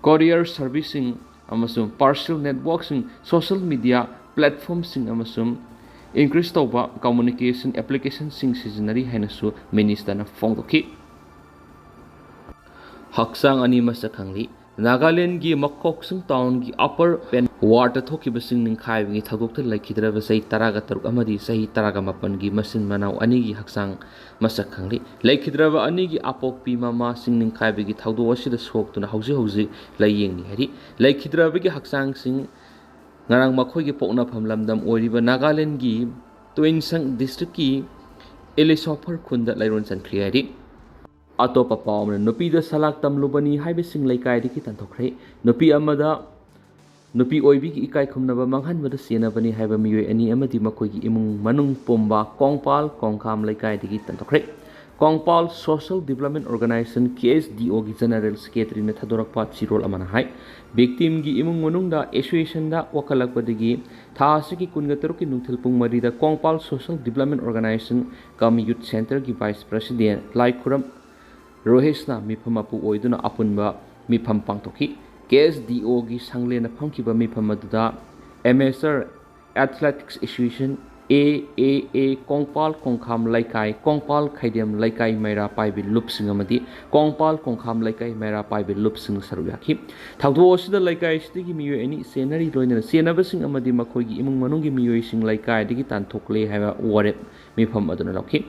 courier serviceꯁꯤꯡ ꯑꯃꯁꯨꯡ parcel networkꯁꯤꯡ, social media platformꯁꯤꯡ ꯑꯃꯁꯨꯡ increase ꯇꯧꯕ communication applicationꯁꯤꯡ ꯁꯤꯖꯤꯟꯅꯔꯤ ꯍꯥꯏꯅꯁꯨ ministerꯅ ꯐꯣꯡꯗꯣꯛꯈꯤ꯫ ꯍꯛꯆꯥꯡ ꯑꯅꯤ ꯃꯁꯛ ꯈꯪꯂꯤ꯫ ꯅꯥꯒꯥꯂꯦꯟꯒꯤ ꯃꯈꯣꯛꯁꯨꯡ ꯇꯥꯎꯟꯒꯤ ꯑꯄꯔ ꯄꯦꯟ ꯋꯥꯔꯗ ꯊꯣꯛꯈꯤꯕ ꯆꯤꯡ ꯅꯤꯡꯈꯥꯏꯕꯒꯤ ꯊꯧꯗꯣꯛꯇ ꯂꯩꯈꯤꯗ꯭ꯔꯕ ꯆꯍꯤ ꯇꯔꯥꯒ ꯇꯔꯨꯛ ꯑꯃꯗꯤ ꯆꯍꯤ ꯇꯔꯥꯒ ꯃꯥꯄꯟꯒꯤ ꯃꯆꯤꯟ ꯃꯅꯥꯎ ꯑꯅꯤꯒꯤ ꯍꯛꯆꯥꯡ ꯃꯁꯛ ꯈꯪꯂꯤ꯫ ꯂꯩꯈꯤꯗ꯭ꯔꯕ ꯑꯅꯤꯒꯤ ꯑꯄꯣꯛꯄꯤ ꯃꯃꯥ ꯆꯤꯡ ꯅꯤꯡꯈꯥꯏꯕꯒꯤ ꯊꯧꯗꯣꯛ ꯑꯁꯤꯗ ꯁꯣꯛꯇꯨꯅ ꯍꯧꯖꯤꯛ ꯍꯧꯖꯤꯛ ꯂꯥꯏꯌꯦꯡꯂꯤ ꯍꯥꯏꯔꯤ꯫ ꯂꯩꯈꯤꯗ꯭ꯔꯕꯒꯤ ꯍꯛꯆꯥꯡꯁꯤꯡ ꯉꯔꯥꯡ ꯃꯈꯣꯏꯒꯤ ꯄꯣꯛꯅꯐꯝ ꯂꯝꯗꯝ ꯑꯣꯏꯔꯤꯕ ꯅꯥꯒꯥꯂꯦꯟꯒꯤ ꯇꯨꯏꯟꯁꯪ ꯗꯤꯁꯇ꯭ꯔꯤꯛꯀꯤ ꯏꯂꯤꯁꯣꯐꯔ ꯈꯨꯟꯗ ꯂꯩꯔꯣꯟ ꯆꯟꯈ꯭ꯔꯤ ꯍꯥꯏꯔꯤ꯫ ꯑꯇꯣꯞꯄ ꯄꯥꯎ ꯑꯃꯅ, ꯅꯨꯄꯤꯗ ꯁꯂꯥꯛ ꯇꯝꯂꯨꯕꯅꯤ ꯍꯥꯏꯕꯁꯤꯡ ꯂꯩꯀꯥꯏꯗꯒꯤ ꯇꯥꯟꯊꯣꯛꯈ꯭ꯔꯦ꯫ ꯅꯨꯄꯤ ꯑꯃꯗ ꯅꯨꯄꯤ ꯑꯣꯏꯕꯤꯒꯤ ꯏꯀꯥꯏ ꯈꯨꯝꯅꯕ ꯃꯥꯡꯍꯟꯕꯗ ꯆꯦꯟꯅꯕꯅꯤ ꯍꯥꯏꯕ ꯃꯤꯑꯣꯏ ꯑꯅꯤ ꯑꯃꯗꯤ ꯃꯈꯣꯏꯒꯤ ꯏꯃꯨꯡ ꯃꯅꯨꯡ ꯄꯨꯝꯕ ꯀꯣꯡꯄꯥꯜ ꯀꯣꯡꯈꯥꯝ ꯂꯩꯀꯥꯏꯗꯒꯤ ꯇꯥꯟꯊꯣꯛꯈ꯭ꯔꯦ꯫ ꯀꯣꯡꯄꯥꯜ ꯁꯣꯁꯤꯌꯦꯜ ꯗꯤꯕꯂꯞꯃꯦꯟ ꯑꯣꯔꯒꯅꯥꯏꯖꯦꯁꯟ, ꯀꯦ ꯑꯦꯁ ꯗꯤ ꯑꯣꯒꯤ ꯖꯦꯅꯔꯦꯜ ꯁꯦꯀ꯭ꯔꯦꯇꯔꯤꯅ ꯊꯥꯗꯣꯔꯛꯄ ꯆꯤꯔꯣꯜ ꯑꯃꯅ ꯍꯥꯏ, ꯚꯤꯛꯇꯤꯝꯒꯤ ꯏꯃꯨꯡ ꯃꯅꯨꯡꯗ ꯑꯦꯁꯣꯁꯤꯌꯦꯁꯟꯗ ꯋꯥꯈꯠꯂꯛꯄꯗꯒꯤ ꯊꯥ ꯑꯁꯤꯒꯤ ꯀꯨꯟꯒ ꯇꯔꯨꯛꯀꯤ ꯅꯨꯡꯊꯤꯜ ꯄꯨꯡ ꯃꯔꯤꯗ ꯀꯣꯡꯄꯥꯜ ꯁꯣꯁꯤꯌꯦꯜ ꯗꯤꯕꯂꯞꯃꯦꯟ ꯑꯣꯔꯒꯅꯥꯏꯖꯦꯁꯟ ꯀꯝ ꯌꯨꯠ ꯁꯦꯟꯇꯔꯒꯤ ꯚꯥꯏꯁ ꯄ꯭ꯔꯦꯁꯤꯗꯦꯟꯠ ꯂꯥꯏꯈꯨꯔꯝ ꯔꯣꯍꯦꯁꯅ ꯃꯤꯐꯝ ꯃꯄꯨ ꯑꯣꯏꯗꯨꯅ ꯑꯄꯨꯟꯕ ꯃꯤꯐꯝ ꯄꯥꯡꯊꯣꯛꯈꯤ꯫ ꯀꯦ ꯑꯦꯁ ꯗꯤ ꯑꯣꯒꯤ ꯁꯪꯂꯦꯟꯅ ꯐꯝꯈꯤꯕ ꯃꯤꯐꯝ ꯑꯗꯨꯗ ꯑꯦꯃꯦꯆꯔ ꯑꯦꯊꯂꯦꯇꯤꯛꯁ ꯑꯦꯁꯣꯁꯤꯌꯦꯁꯟ, ꯑꯦ ꯑꯦ ꯑꯦ, ꯀꯣꯡꯄꯥꯜ ꯀꯣꯡꯈꯥꯝ ꯂꯩꯀꯥꯏ, ꯀꯣꯡꯄꯥꯜ ꯈꯩꯗꯦꯝ ꯂꯩꯀꯥꯏ ꯃꯩꯔꯥ ꯄꯥꯏꯕꯤ ꯂꯨꯞꯁꯤꯡ ꯑꯃꯗꯤ ꯀꯣꯡꯄꯥꯜ ꯀꯣꯡꯈꯥꯝ ꯂꯩꯀꯥꯏ ꯃꯩꯔꯥ ꯄꯥꯏꯕꯤ ꯂꯨꯞꯁꯤꯡꯅ ꯁꯔꯨꯛ ꯌꯥꯈꯤ꯫ ꯊꯧꯗꯣꯛ ꯑꯁꯤꯗ ꯂꯩꯀꯥꯏ ꯑꯁꯤꯗꯒꯤ ꯃꯤꯑꯣꯏ ꯑꯅꯤ ꯆꯦꯟꯅꯔꯤ, ꯂꯣꯏꯅꯅ ꯆꯦꯟꯅꯕꯁꯤꯡ ꯑꯃꯗꯤ ꯃꯈꯣꯏꯒꯤ ꯏꯃꯨꯡ ꯃꯅꯨꯡꯒꯤ ꯃꯤꯑꯣꯏꯁꯤꯡ ꯂꯩꯀꯥꯏꯗꯒꯤ ꯇꯥꯟꯊꯣꯛꯂꯦ ꯍꯥꯏꯕ ꯋꯥꯔꯦꯞ ꯃꯤꯐꯝ ꯑꯗꯨꯅ ꯂꯧꯈꯤ꯫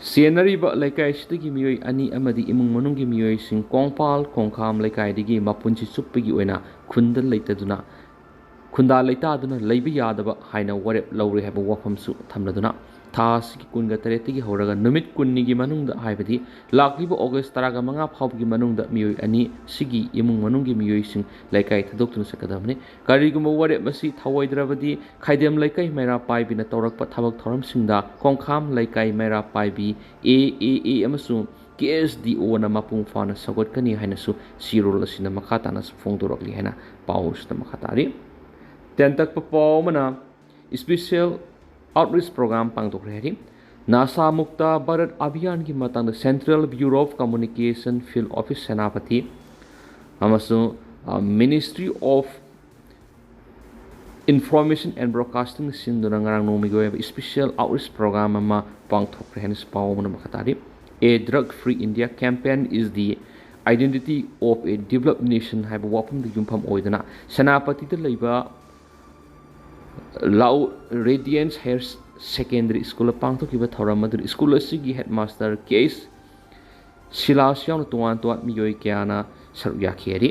ꯆꯦꯟꯅꯔꯤꯕ ꯂꯩꯀꯥꯏ ꯑꯁꯤꯗꯒꯤ ꯃꯤꯑꯣꯏ ꯑꯅꯤ ꯑꯃꯗꯤ ꯏꯃꯨꯡ ꯃꯅꯨꯡꯒꯤ ꯃꯤꯑꯣꯏꯁꯤꯡ ꯀꯣꯡꯄꯥꯜ ꯀꯣꯡꯈꯥꯝ ꯂꯩꯀꯥꯏꯗꯒꯤ ꯃꯄꯨꯟꯁꯤ ꯆꯨꯞꯄꯒꯤ ꯑꯣꯏꯅ ꯈꯨꯟꯗ ꯂꯩꯇꯗꯨꯅ, ꯈꯨꯟꯗꯥ ꯂꯩꯇꯥꯗꯨꯅ ꯂꯩꯕ ꯌꯥꯗꯕ ꯍꯥꯏꯅ ꯋꯥꯔꯦꯞ ꯂꯧꯔꯦ ꯍꯥꯏꯕ ꯋꯥꯐꯝꯁꯨ ꯊꯝꯂꯗꯨꯅ, ꯊꯥ ꯑꯁꯤꯒꯤ ꯀꯨꯟꯒ ꯇꯔꯦꯠꯇꯒꯤ ꯍꯧꯔꯒ ꯅꯨꯃꯤꯠ ꯀꯨꯟꯅꯤꯒꯤ ꯃꯅꯨꯡꯗ, ꯍꯥꯏꯕꯗꯤ ꯂꯥꯛꯂꯤꯕ ꯑꯣꯒꯁ ꯇꯔꯥꯒ ꯃꯉꯥ ꯐꯥꯎꯕꯒꯤ ꯃꯅꯨꯡꯗ ꯃꯤꯑꯣꯏ ꯑꯅꯤ ꯁꯤꯒꯤ ꯏꯃꯨꯡ ꯃꯅꯨꯡꯒꯤ ꯃꯤꯑꯣꯏꯁꯤꯡ ꯂꯩꯀꯥꯏ ꯊꯥꯗꯣꯛꯇꯨꯅ ꯆꯠꯀꯗꯕꯅꯤ꯫ ꯀꯔꯤꯒꯨꯝꯕ ꯋꯥꯔꯦꯞ ꯑꯁꯤ ꯊꯧꯑꯣꯏꯗ꯭ꯔꯕꯗꯤ, ꯈꯥꯏꯗꯦꯝ ꯂꯩꯀꯥꯏ ꯃꯩꯔꯥ ꯄꯥꯏꯕꯤꯅ ꯇꯧꯔꯛꯄ ꯊꯕꯛ ꯊꯧꯔꯝꯁꯤꯡꯗ ꯈꯣꯡꯈꯥꯝ ꯂꯩꯀꯥꯏ ꯃꯩꯔꯥ ꯄꯥꯏꯕꯤ, ꯑꯦ ꯑꯦ ꯑꯦ, ꯑꯃꯁꯨꯡ ꯀꯦ ꯑꯦꯁ ꯗꯤ ꯑꯣꯅ ꯃꯄꯨꯡ ꯐꯥꯅ ꯁꯧꯒꯠꯀꯅꯤ ꯍꯥꯏꯅꯁꯨ ꯆꯤꯔꯣꯜ ꯑꯁꯤꯅ ꯃꯈꯥ ꯇꯥꯅꯁꯨ ꯐꯣꯡꯗꯣꯔꯛꯂꯤ ꯍꯥꯏꯅ ꯄꯥꯎ ꯑꯁꯤꯗ ꯃꯈꯥ ꯇꯥꯔꯤ꯫ ꯇꯦꯟꯇꯛꯄ ꯄꯥꯎ ꯑꯃꯅ, ꯏꯁꯄꯤꯁꯦꯜ ꯑꯥꯎꯠꯔꯤꯆ ꯄ꯭ꯔꯣꯒ꯭ꯔꯥꯝ ꯄꯥꯡꯊꯣꯛꯈ꯭ꯔꯦ ꯍꯥꯏꯔꯤ꯫ ꯅꯥꯁꯥ ꯃꯨꯛꯇ ꯚꯥꯔꯠ ꯑꯚꯤꯌꯥꯟꯒꯤ ꯃꯇꯥꯡꯗ central bureau of communication, field office Senapati ꯑꯃꯁꯨꯡ, ꯑ, ꯃꯤꯅꯤꯁꯇ꯭ꯔꯤ ꯑꯣꯐ ꯏꯟꯐꯣꯔꯃꯦꯁꯟ ꯑꯦꯟ ꯕ꯭ꯔꯣꯗꯀꯥꯁꯇꯤꯡꯅ ꯁꯤꯟꯗꯨꯅ ꯉꯔꯥꯡ ꯅꯣꯡꯃꯒꯤ ꯑꯣꯏꯕ ꯏꯁꯄꯤꯁꯦꯜ ꯑꯥꯎꯠꯔꯤꯆ ꯄ꯭ꯔꯣꯒ꯭ꯔꯥꯝ ꯑꯃ ꯄꯥꯡꯊꯣꯛꯈ꯭ꯔꯦ ꯍꯥꯏꯅꯁꯨ ꯄꯥꯎ ꯑꯃꯅ ꯃꯈꯥ ꯇꯥꯔꯤ꯫ A Drug Free India campaign is the Identity of a Developed Nation ꯍꯥꯏꯕ ꯋꯥꯐꯝꯗ ꯌꯨꯝꯐꯝ ꯑꯣꯏꯗꯨꯅ ꯁꯦꯅꯥꯄꯇꯤꯗ ꯂꯩꯕ ꯂꯥꯎ ꯔꯦꯗꯤꯌꯟꯁ ꯍꯥꯌꯔ ꯁꯦꯀꯦꯟꯗꯔꯤ ꯁ꯭ꯀꯨꯜꯗ ꯄꯥꯡꯊꯣꯛꯈꯤꯕ ꯊꯧꯔꯝ ꯑꯗꯨꯗ ꯁ꯭ꯀꯨꯜ ꯑꯁꯤꯒꯤ ꯍꯦꯗꯃꯥꯁꯇꯔ ꯀꯦ ꯑꯦꯁ ꯁꯤꯂꯥꯁ ꯌꯥꯎꯅ ꯇꯣꯉꯥꯟ ꯇꯣꯉꯥꯟ ꯃꯤꯑꯣꯏ ꯀꯌꯥꯅ ꯁꯔꯨꯛ ꯌꯥꯈꯤ ꯍꯥꯏꯔꯤ꯫